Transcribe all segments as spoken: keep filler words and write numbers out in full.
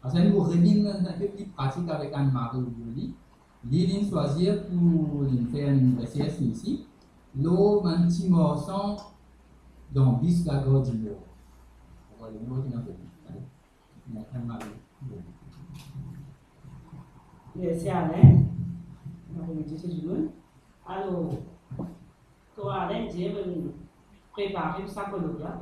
Apre nou revinn dan enn pe pli pratik avek Anne-Marie Olioli. Li, linn swazir pou linn fer enn resers isi lor bann ti marsan dan bis Lagardinor. Lagardinor ki ena pe. Anne-Marie Olioli. Mersi, Alain. Bonapre midi tou dimoun. Alor, kouma Alain dir, mo prepare sa kolokya.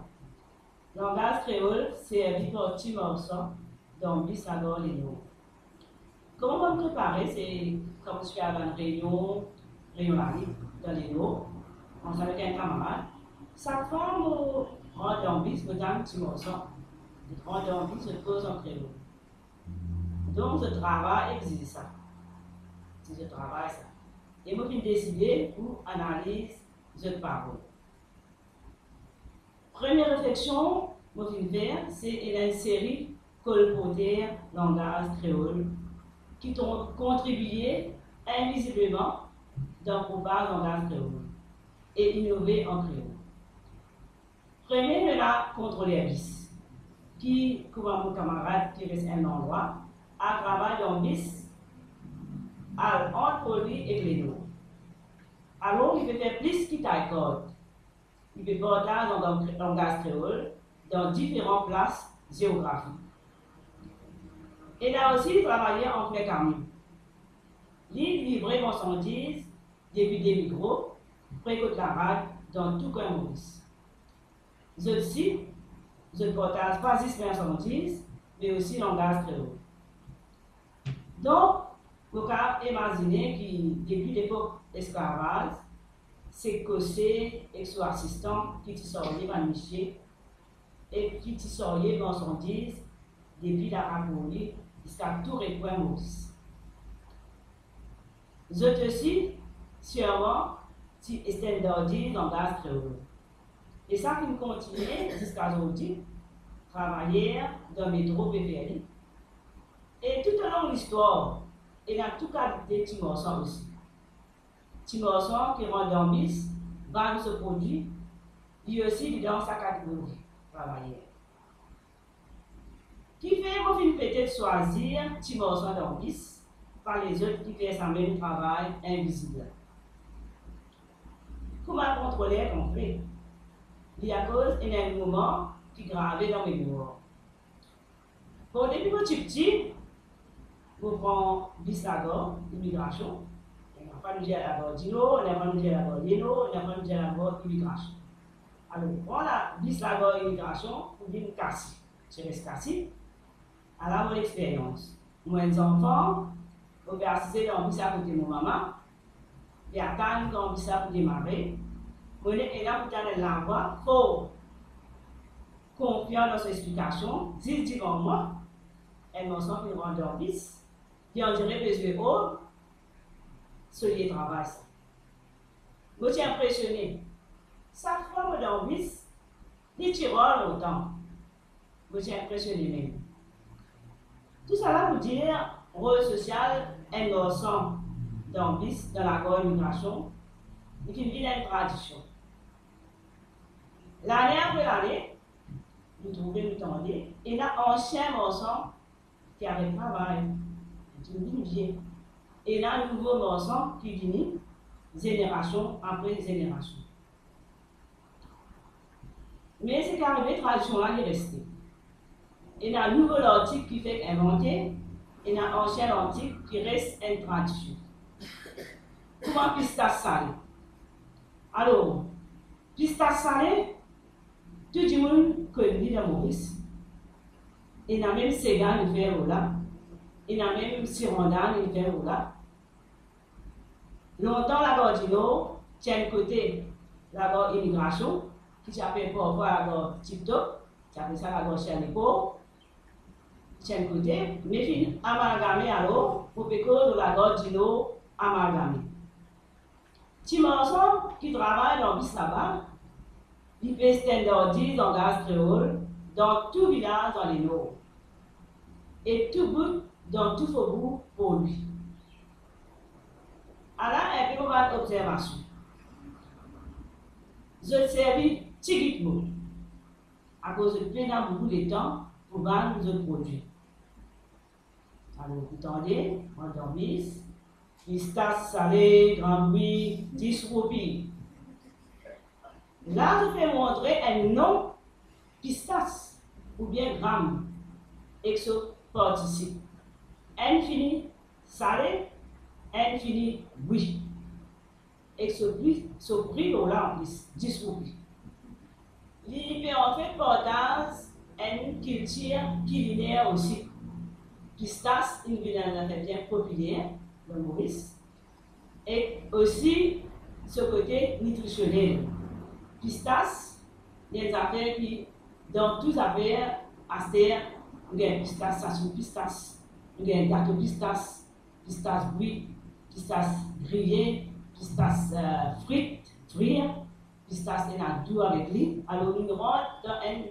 Langaz kreol servi par ti marsan dan bis Lagardinor. Kouma mo prepare, se kan mo ti pe al bann reynion, reynion lalib dan Lenor, ansam ek enn kamarad. Sak fwa mo rant dan bis, mo tann ti marsan. Zot rant dan bis, zot koz an kreol. Donk, zot travay egzig sa. Si zot travay sa. E mo finn deside pou analiz zot parol. Premie refleksion mo finn fer, se ena enn seri kolporter langaz kreol ki tro-, kontribie invizibleman dan propaz langaz kreol e inove an kreol. Premie, ena kontroler bis, ki, kouma mo kamarad ki res enn landrwa, al travay dan bis, al ant prodwi ek Lenor. Alor, li pe fer plis ki tay kard. Li pe partaz langaz, langaz kreol dan diferan plas zeografik. Ena osi travayer an fler kamion. Li, li livre marsandiz depi de Migros, pre kot Larad, dan tou kwin Moris. Zot si, zot partaz pa zis marsandiz, me osi langaz kreol. Donk, nou kapav imazine ki depi lepok lesklavaz, se Kose ek so asistan ki ti sarye bann misie e ki ti sarye marsandiz depi Larakouli ziska tou rekwin Moris. Zot osi, sirman, ti estandardiz langaz kreol. E sa finn kontigne ziska zordi, travayer dan metro pe fer li. E toutalong listwar, ena tou kalite ti marsan osi. Ti marsan ki rant dan bis, vann so prodwi, li osi li dan sa kategori travayer. Kifer mo finn petet swazir ti marsan dan bis, pa lezot ki fer sa mem travay invizib la? Kouma kontroler konpran, li akoz ena enn moman ki grave dan memwar. Bon, depi mo tipti, mo pran bis Lagar Imigrasion. Ena fwa nou dir Lagar Dinor, ena fwa nou dir Lagar Lenor, ena fwa nou dir Lagar Imigrasion. Alor, pran la, bis Lagar Imigrasion, pou vinn Kasi. Ti res Kasi, ala mo lexperyans. Mo enn zanfan, mo pe asize dan bis akote mo mama, li atann kan bis la pou demare, mo ena pou tann enn lavwa for konfian dan so explikasion, zis divan mwa, enn marsan finn rant dan bis, li andire pe zwe ord, so lie travay sa. Mo ti inpresione. Sak fwa mo dan bis, li ti rant lontan. Mo ti inpresione mem. Tousala pou dir, rol sosial enn marsan dan bis dan Lagar Imigrasion, li finn vinn enn tradision. Lane apre lane, nou trouve, nou tande, ena ansien marsan ki al travay, ki vinn vie. Ena nouvo marsan ki vini, zenerasion apre zenerasion. Me seki arive, tradision la, li reste. Ena nouvo lartik ki fek invante, ena ansien lartik ki res enn tradision. Kouma pistas sale. Alor, pistas sale, tou dimoun konn li dan Moris. Ena mem sega nou fer lor la, ena mem siranda nou fer lor la. Lontan, Lagar Dinor ti enn kote Lagar Imigrasion, ki ti apel parfwa Lagar Tiptop, ti apel sa Lagar Sir Lepor, ti enn kote, me finn amalgame, alor mo pe koz lor Lagar Dinor amalgame. Ti marsan ki travay dan bis laba, li pe standardiz langaz kreol dan tou vilaz dan Lenor, e tou bout dan tou fobour Porlwi. Ala enn pe mo bann obzervasion. Zot servi tigit mo, akoz zot pena boukou letan pou vann zot prodwi. Alor, pou tande, mwa dan mis, pistas sale, gran bwi, dis roupi. La, zot pe montre enn non pistas oubien gram ek so partisip. Enn fini sale, enn fini bwi. Ek so pri, so pri lor la anplis, dis roupi. Li pe anfet partaz enn kiltir kiliner osi. Pistas inn vinn enn zafer bien popiler dan Moris. Ek osi so kote nitrisionel. Pistas, li enn zafer ki dan tou zafer aster, nou gagn pistas, sasiso pistas, nou gagn gato pistas, pistas bwi, pistas griye, pistas, eh, frit, frir, pistas ena dou avek li. Alor, nou rant dan enn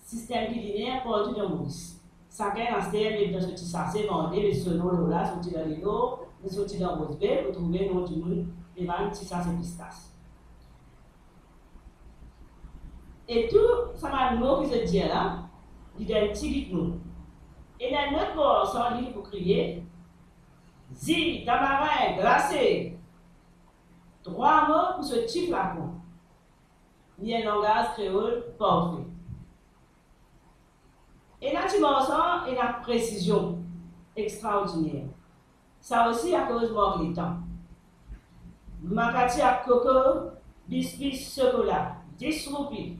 sistem kiliner partou dan Moris. Sakenn aster met dan so ti sase, vande, met so nom lor la, sorti dan Lelo, sorti dan Rose Bay, pou trouve nom dimoun, e bann ti sase pistas. E tou sa bann mo ki zot dir la, li dan enn tigit mo. Ena enn lot bor san li pou kriye, zi, tamarin, glase. Trwa mo pou so ti flakon. Li enn langaz kreol parfe. Ena ti marsan, ena presizion extraordiner. Sa osi akoz mank letan. Makatir koko, biskwi sokola, dis roupi.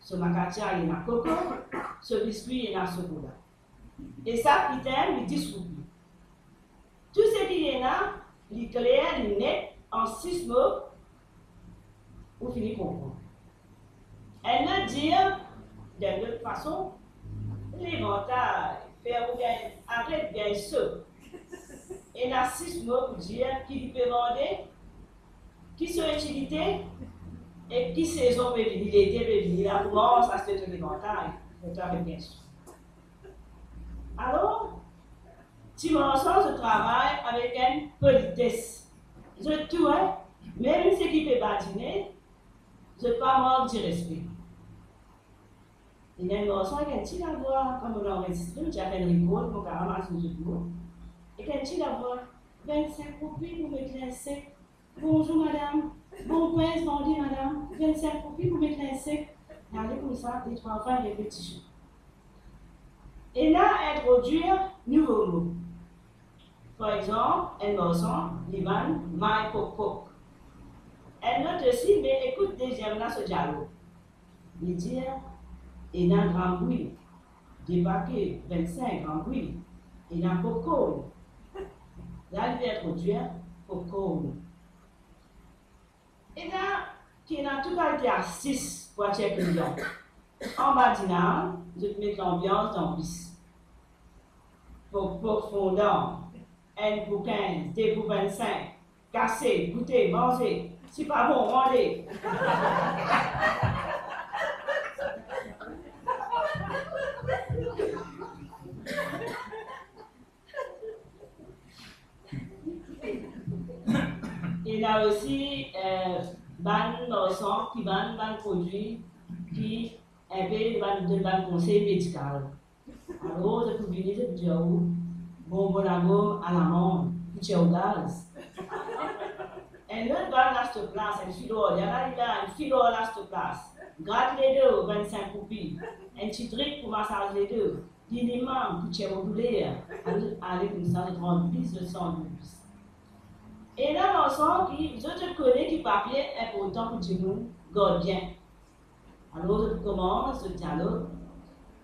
So makatir ena koko, so biskwi ena sokola. E sak item, li dis roupi. Tou seki ena, li kler, li net, an sis mo, ou fini konpran. Enn lot dir, dan enn lot fason, levantay, fer ou gagn, aret gagn so. Ena sis mo pou dir ki li pe vande, ki so itilite, e ki sezon pe vini, lete pe vini, la koumans aste to levantay, levantay pe gagn so. Alor, ti marsan zot travay avek enn polites. Zot tou, hein, mem seki pe badine, zot pa mank direspe. Ena enn marsan avek enn ti lavwa, kan mo anrezistre, mo ti al fer enn rekord, mo kapav mazinn zot mo. Ek enn ti lavwa, vinn-sink roupi pou met linz sek. Bonzour madam, bon pins vande madam, vinn-sink roupi pou met linz sek. Ale koumsa, de trwa fwa repetision. Ena introdwir nouvo mo. Par exanp, enn marsan, li vann may kokkok. Enn lot osi, me ekout deziem la so dialog. Li dir, ena gran bwi, de pake, vinn-sink gran bwi, ena popcorn. La, li pe introdwir popcorn. Ena, ki ena tou kalite astis pou atir klian. Anba dinar, zot met lanbians dan bis. Pok, pok, fondan, enn pou kinz, de pou vinn-sink, kase, goute, manze, si pa bon, rande. Ena osi, eh, bann marsan ki vann bann prodwi ki inpe bann, donn bann konsey medikal. Alor, zot pou vini, zot pou dir ou, bonbon lagom alamand, pou tir ou gaz. Enn lot vann lastoplas, enn filor, li ena la, enn filor lastoplas. Grat ledo, vinn-sink roupi. Enn ti drik pou masaz ledo. Linimam pou tir mo douler. Ale, ale koumsa, zot rant plis, zot santi plis. Ena marsan ki, zot, zot kone ki papie inportan pou dimoun gard bien. Alor, zot koumans zot dialog.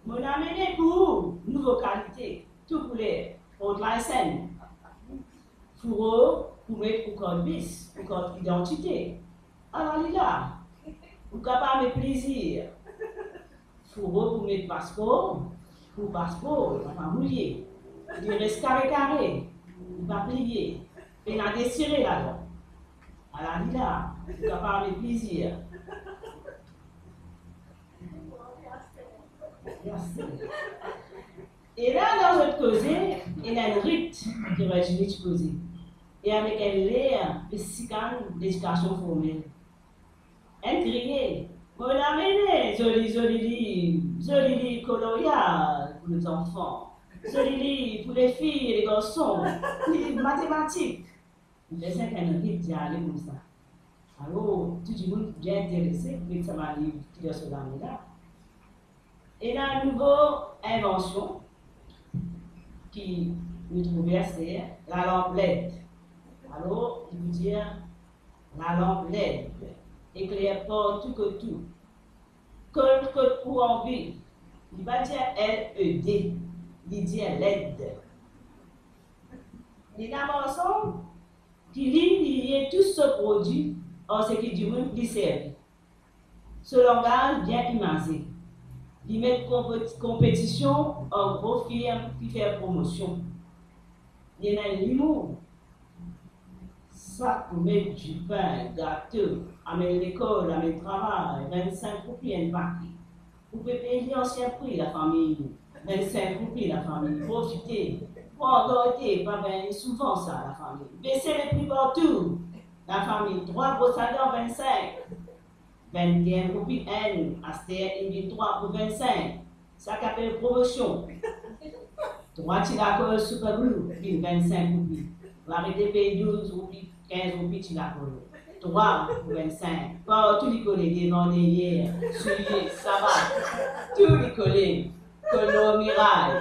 Mo amenn pou ou nouvo kalite, tou kouler, port laysenn, fouro pou met ou kart bis, ou kart idantite. Ala li la, ou kapav met plizir. Fouro pou met paspor, pou paspor, li pa mouye. Li res kare kare, li pa pliye. Pena desire ladan. Ala li la, ou kapav met plizir. E la, dan zot koze, ena enn rit ki Virginie ti poze. E avek enn ler pe sikann ledikasion formel. Enn kriye, mo amenn zoli, zoli liv, zoli liv koloryal pou nou zanfan. Zoli liv pou lefi e legarson, liv matematik. Li fer sink ane ki ti ale koumsa. Alor, tou dimoun bien interese, met sa bann liv ki dan so lame la. Ena nouvo invansion ki nou trouve aster, lalanp led. Alor, li pou dir lalanp led, ekler partou kot tou, kol kot ou anvi. Li pa dir L E D, li dir led. Li ena marsan ki li, li lie tou so prodwi ar seki dimoun li servi. So langaz bien imaze. Li met konpe-, konpetision ar gro firm ki fer promosion. Li ena limour. Sak pou met dipin, gato, amenn lekol, amenn travay, vinn-sink roupi enn pake. Ou pe pey li ansien pri, lafami, vinn-sink roupi, lafami, profite. Pran garde, pa vinn souvan sa, lafami. Bese lepri partou, lafami, trwa bros a dan, vinn-sink. Vinn-enn roupi enn, aster inn vinn trwa pou vinn-sink. Sa ki apel promosion. Trwa ti lakol super glue vinn vinn-sink roupi. Ou arete pey douz roupi, kinz roupi ti lakol. Trwa pou vinn-sink. Partou li kole, devan, deryer, soulie, savat. Tou li kole. Kol lor miray.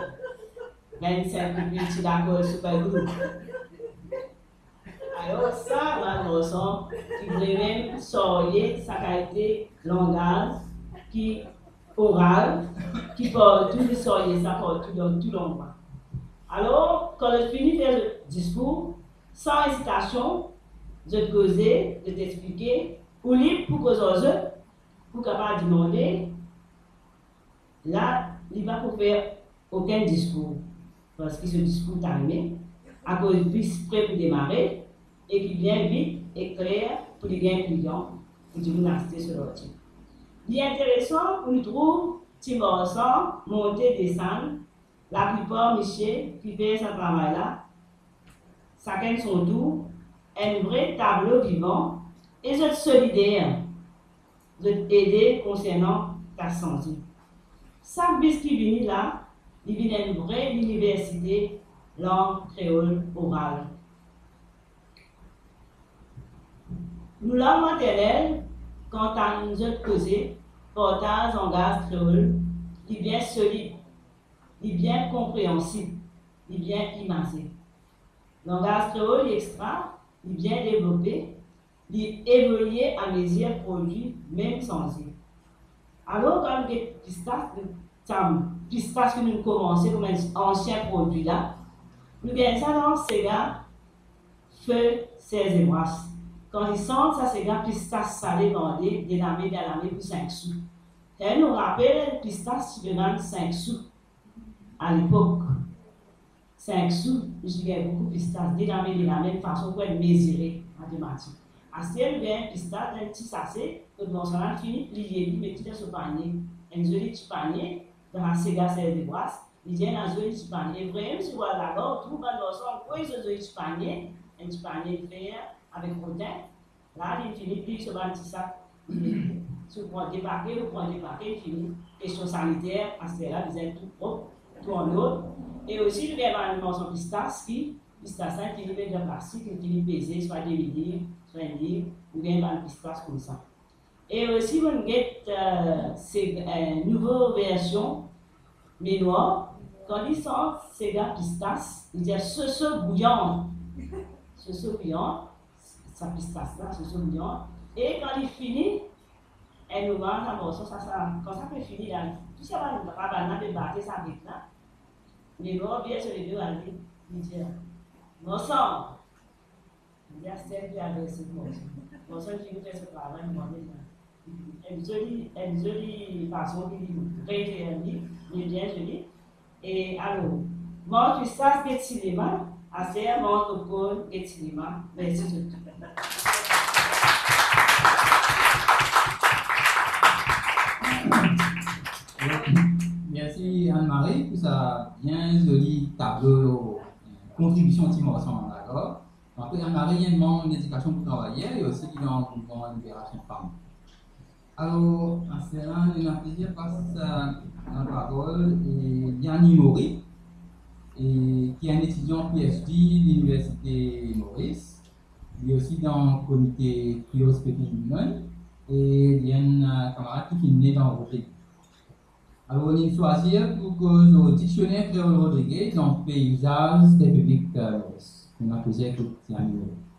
Vinn-sink roupi ti lakol super glue. Alor sa, bann garson ki vremem sarye sa kalite langaz ki oral, ki partou, li sarye sa partou dan tou landrwa. Alor, kan zot fini fer zot diskour, san ezitasion, zot koze, zot explike, ou lib pou koz ar zot, pou kapav dimande, la, li pa pou fer okenn diskour, parski so diskour taime, akoz li pre pou demare, e ki bien vit e kler pou li gagn klian, pou dimoun aste so lartik. Li interesan pou nou trouv ti marsan monte desann, laplipar misie ki fer sa travay la, sakenn son tour, enn vre tablo vivan, e zot solider, zot ede konsernan kas sanze. Sak bis ki vini la, li vinn enn vre liniversite lang kreol oral. Nou lang maternel, kan tann zot koze, partaz langaz kreol, li bien solid, li bien konpreansib, li bien imaze. Langaz kreol, li extra, li bien devlope, li evolie amezir prodwi mem sanze. Alor, kan nou get pistas, sa pistas ki nou komanse kouma ansien prodwi la, nou gagn sa dan sega Fe Serge Bras. Kan li sant sa sega pistas sale vande de lame dan lame pou sink sou. Kan nou rapel, pistas ti pe vann sink sou alepok. Sink sou, nou ti gagn boukou pistas, de lame, de lame, fason pou enn mezire matematik. Aster nou gagn pistas dan enn ti sase, kot marsan la fini pliye li, met li dan so panie. Enn zoli ti panie, dan sega Serge Bras, li dir ena zoli ti panie. Vremem, si ou al lagar, ou trouv bann marsan, ou trouv zot zoli ti panie, enn ti panie fer avek rotin. La, li fini pliy so bann ti sak. Si ou pran de pake, ou pran de pake, fini. Kestion saniter, aster la, bizin tou prop, tou an nord. E osi, nou gagn bann marsan pistas ki, pistas la, fini met dan plastik, fini peze, swa de liv, swa enn liv, ou gagn bann pistas koumsa. E osi, mo'nn get, eh, se, eh, nouvo version, Menwar, kan li sant sega pistas, li dir soso bouyan. Soso bouyan, sa pistas la, soso bouyan. E kan li fini, enn moman, sa morso, sa, sa, kan sa pe fini la, tou sa bann, sa bann la pe bate sa bit la. Menwar bien so leve, al li, li dir, marsan, Li aster li adres li marsan. Marsan fini fer so travay, li mande li enn zoli, enn zoli fason ki li refer li, li bien zoli. E alor, manz pistas get sinema, aster manz popcorn get sinema. Mersi zot tou. Mersi Anne-Marie pou sa bien zoli tablo kontribision Ti Marsan Lagar. Apre, Anne-Marie, enn manm Ledikasion pou Travayer e osi li dan mouvman liberasion fam. Alor, aster la, nou ena plezir pas, eh, laparol, eh, Yann Mori. e ki enn etidian P H D Liniversite Moris. Li osi dan komite Creole Speaking Union, e li enn, eh, kamarad ki finn ne dan Rodrig. Alor, nou swazir pou koz lor diksioner kreol rodrige dan peizaz Repiblik, eh, Moris. Nou a koze ek Tiani.